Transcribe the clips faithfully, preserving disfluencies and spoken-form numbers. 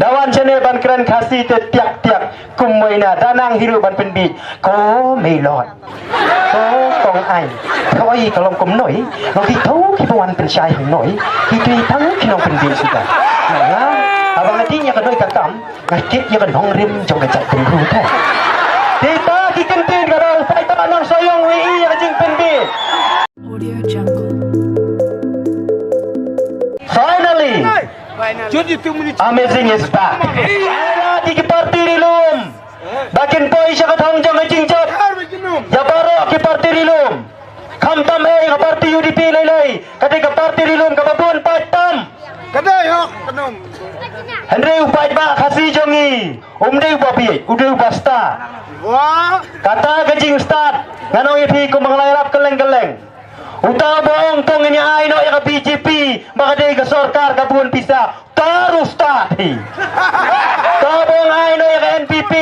Da wan shane ban kren Khasi te tiak tiak kum moina da nang hi ruh ban pynbit. Ko Meilot. Ko Kong Ai. Ko i ka long kumno i. Long ki tau ki ba wan pynshai hangno i. Ki tui tang ki nongpynbit suda. Nga, haba nga tip ïa ka noi ka kam, nga tip ïa ka nongrim jong ka jaitbynriew te. Te ta ki kyntien ka dei paidbah Nongsohiong wi i ïa ka jingpynbit. Audio Jungle. Finally, amazing is back. Ai la ki parti ri lum. Ba kin poi sha ka thong jong ka jingjop. Ïa baroh ki parti ri lum. Khamtam eh ïa ka parti U D P lei lei. Ka dei ka parti ri lum kaba bun paid tam. Ka dei hok ka num. Hynrei u paidbah Khasi jong ngi um dei uba bieit, u dei uba stad. Wah. Kata ka jingstad ngan ong ïa phi kum ba nga la ïarap kylleng kylleng. Uta uba ong tang ngin ïa ai noh ïa ka B J P ba ka dei ka sorkar ka bun pisa. Uta ruh stad hi. Uta uba ong ai noh ïa ka N P P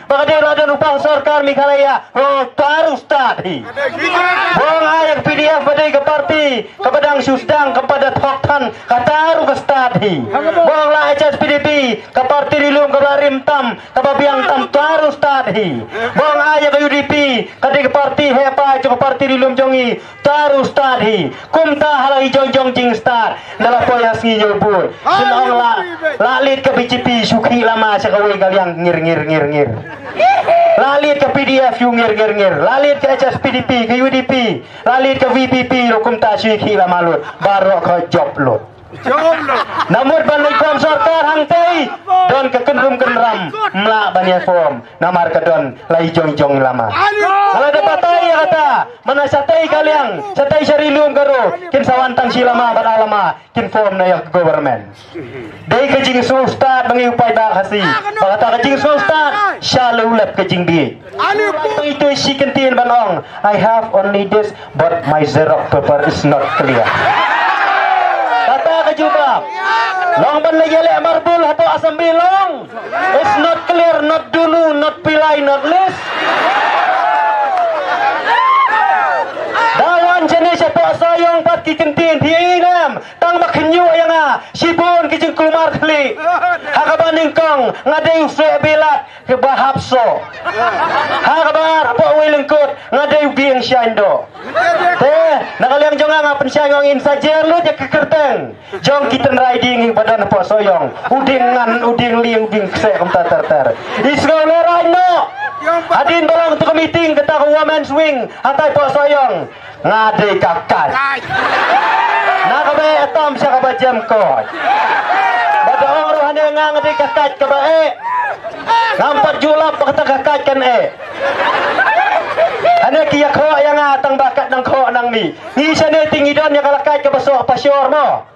ba ka dei la don u pang sorkar Meghalaya. Uta ruh stad hi. Uba ong ai ïa ka P D F ba dei ka parti kaba dang shu sdang kaba da thok than. Kata ruh ka stad hi. Uba ong la H S P D P ka parti ri lum kaba rim tam kaba biang tam. Uta ruh stad hi. Uba ong ai ïa ka U D P ka dei ka parti heh paid jong ka parti ri lum jong ngi. Uta ruh stad hi. Kumta ha la i jong jong jingstad. Nda la poi ha sngi ïa u bud. Shen ong la, la leit ka B J P shu khih lama sha kawei ka liang ngir ngir ngir ngir. La leit ka P D F shu ngir ngir ngir. La leit ka H S P D P ka U D P. La leit ka V P P ruh kumta shu khih lama lut. Baroh ka jop lut. Jop lut. Namut ban leit form sorkar hangtei. Don ka kynrum kynram. Mlah ban ïa form. Namar ka don la i jong jong lama. Nga la dep batai ïa kata. Mana shatei ka liang, shatei sha ri lum ka ro. Kin sa wan tang shi lama bad ar lama kin form na ïa ka government. Dei ka jingsngewstad ba ngi u paidbah Khasi. Ba kata ka jingsngewstad sha la u lep ka jingbieit. Itu shi kyntien ban ong, "I have only this, but my xerox paper is not clear." Kata ka jubab. Long ban leh ïaleh marbul hapoh assembly long. It's not clear, not dulu, not pilai, not list. Da wan shane shapoh Sohiong pat ki kyntien phi i nem. Tang ba khynñiuh ïa nga shibun ki jingkulmar khlieh. Ha kaba nyngkong nga dei u seh bilat kaba hap soh. Ha kaba ar hapoh wei lyngkut nga dei u dieng shaiñ doh. Te na ka liang jong nga nga pynshai nga ong in sa jer lut ïa ka kyrteng jong ki tynrai dieng ba don hapoh Sohiong. U dieng ngan, u dieng lieng, u dieng kseh kumta ter ter. I sngew lehrain noh. Hadien ba long tu ka meeting kata ka women's wing hatai hapoh Sohiong. Nga dei ka kait. Na kaba eh tam sha kaba jem koit. Ba da ong ruh hane nga nga dei ka kait kaba eh. Ngam pat ju lap ba kata ka kait kan eh. Hane ki ïa khoh ïa nga tang ba kat nang khoh nang mih. Ngi shane te ngi don ïa ka la kait kaba soh pashor mo.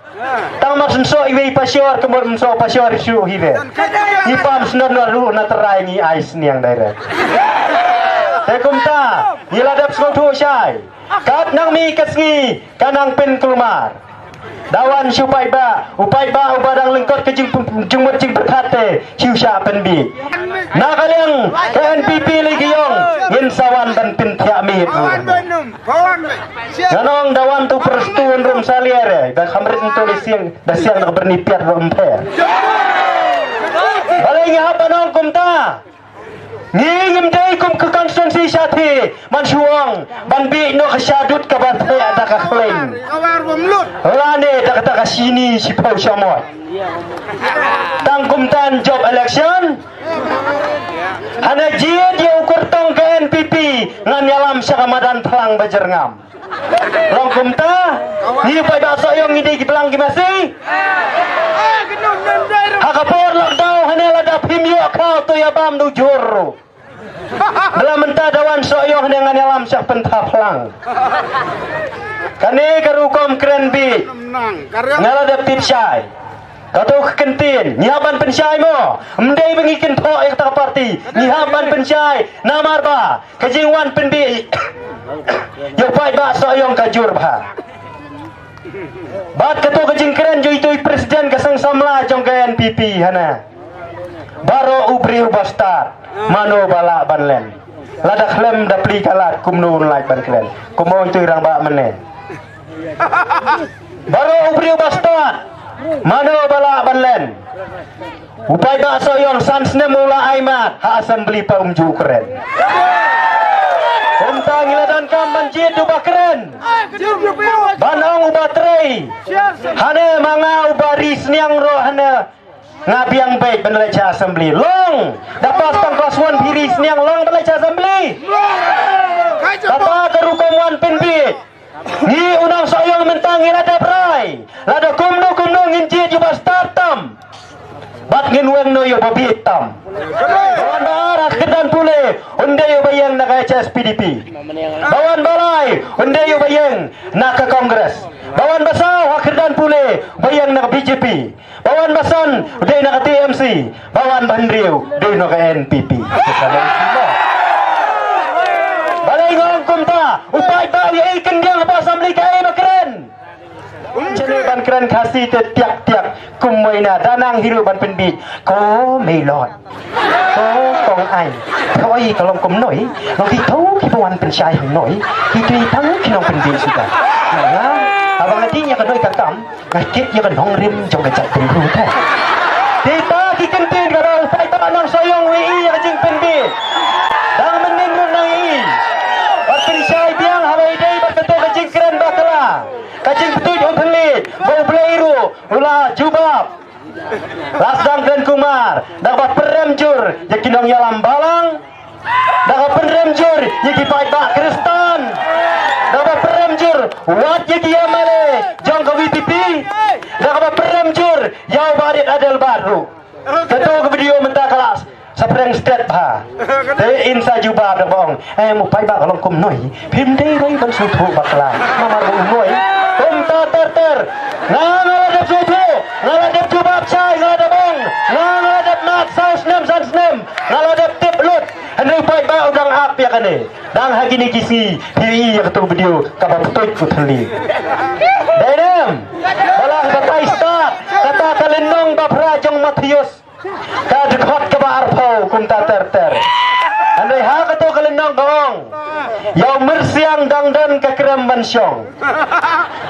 Tang mar sngewsoh iwei pashor ka mut sngewsoh pashor shuh hi de. Ngi pam sngewdon ruh na trai ngi ai sniang direct. Te kumta ngi la dep sngewthuh shai. Kat nang mih ka sngi ka nang pynkulmar. Da wan shu paidbah, u paidbah uba dang lyngkot ka jing, jingmut jingpyrkhat te shu shah pynbit. Na ka liang ka N P P lei ki ong ngin sa wan ban pynthiah miet. Ngan ong da wan tu Prestone rum salier eh, da khamrit ntu da siang, da siang da ka byrni piat rum pher. Balei ngi hap ban ong kumta? Ngi ngim dei kum ka constituency shatei ban shu ong ban bih noh ka shadut kaba thiah da ka khleiñ. Lane da kata ka shini shiphew shamot. Tang kumta jop election. Hana jied ïa u kyrtong ka N P P ngan ïalam sha ka madan thlang ba jyrngam. Long kumta, ngi paidbah Sohiong ngi dei ki blang ki masi. Ha ka por lockdown hane lada phim ïoh khaw to ïa bam du jur. Bla mynta da wan Sohiong hane ngan ïalam sha pynthap lang. Kane ka rukom kren bih. Nga la dep tip shai. Kato ka kyntien, ngi hap ban pynshai mo. Ym dei ba ngi kynthoh ïa kata ka parti. Ngi hap ban pynshai. Namar ba ka jingwan pynbit ïa u paidbah Sohiong ka jur bha. Bad kato ka jingkren jong itu i president ka seng samla jong ka N P P hana. Baroh u briew ba stad mano ba lah ban len. Lada khlem da plie ka lad kumno un lah ban kren. Kumno itu i rangbah mynne. Baroh u briew ba stad mano ba lah ban len. U paidbah Sohiong san snem u la ai mat, ha assembly pat um ju kren. Kumta ngi la donkam ban jied uba kren. Ban ong uba trei. Hane ma nga uba ri sniang ruh hane. Nga biang beit ban leit sha assembly. Long. Da pass tang class one phi ri sniang long ban leit sha assembly. Kata ka rukom wan pynbieit. Ngi u nong Sohiong mynta ngi la dep rai. Lada kumno kumno ngin jied ïa uba stad tam. Bad ngin weng noh ïa uba bieit tam. Ba wan ba ar ha kyrdan pule, un dei uba ïeng na ka H S P D P. Ba wan ba lai, un dei uba ïeng na ka Congress. Ba wan ba saw ha kyrdan pule, ba ïeng na ka B J P. Ba wan ba san, u dei na ka T M C. Ba wan ba hynriew, u dei na ka N P P. Balei nga ong kumta, u paidbah u ïa i kyndiang ha assembly kaei ba kren. Jane ban kren Khasi te tiak tiak, kum moina, da nang hi ruh ban pynbieit. Ko Meilot. Ko Kong Aiñ. Ko i ka long kumno i, ko ki tho ki ba wan pynshai hangne i, ki tu i tang ki nongpynbieit suda. Nga, haba nga dih ïa ka doi ka kam, nga kit ïa ka nongrim jong ka jaitbynriew te. Kita ki kyntien ka dei u paidbah nong Sohiong u ïohi ïa ka jingpynbieit. Dang mynnin ruh nang ïohi. Wat pynshai biang haba ïadei bad kato ka jingkren bakla. Ka jingpyntuid u thylliej, ba U Blei ruh u la jubab. La sdang kren kumar, da kaba pynrem jur ïa ki nongïalam balang, da kaba pynrem jur ïa ki paidbah Khristan, da kaba pynrem jur wat ïa ki M L A jong ka V P P, da kaba pynrem jur ïa u Bah Rit Adelbert ruh. Kato ka video mynta ka la sa pyrshang stet bha. Te in sa jubab da ba ong, eh, u paidbah ka long kumno i, phim dei ruh ban sngewthuh bakla. Namar ba u noi kumta ter ter. Nga, nga la dep sngewthuh, nga la dep jubab shai, nga la dep ong, nga, nga la dep mad saw snem san snem, nga la dep tip lut. Hynrei u paidbah u dang ap ïa kane. Dang ha kine ki sngi phi ïohi ïa kato ka video kaba pyntuid u thylliej. Dei ne em? Ba la batai stad, kata ka lynnong ba phra jong Mathaios. Ka dkhot kaba arphew kumta ter ter. Hynrei ha kato ka lynnong ka ong, ïa u myrsiang dang don ka krem ban shong.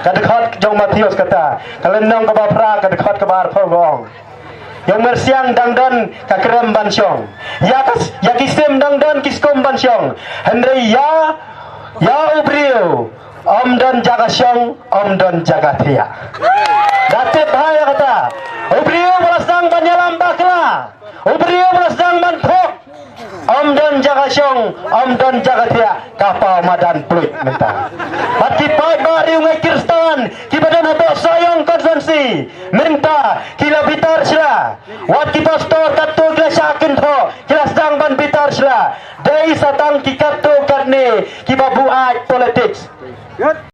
Ka dkhot jong Mathaios kata, ka lynnong kaba phra, ka dkhot kaba arphew ka ong, ïa u myrsiang dang don ka krem ban shong. Ïa ka, ïa ki sim dang don ki skum ban shong. Hynrei ïa, ïa u briew ym don jaka shong, ym don jaka thiah. Da tip bha ïa kata. U briew ba la sdang ban ïalam bakla, u briew ba la sdang ban thok, ym don jaka shong, ym don jaka thiah, ka paw madan pluit mynta. Bad ki paidbah riewngeit Khristan kiba don hapoh Sohiong constituency mynta ki la bitar shla. Wat ki pastor katto ki la shah kynthoh, ki la sdang ban bitar shla. Dei sa tang ki katto katne kiba buaid politics.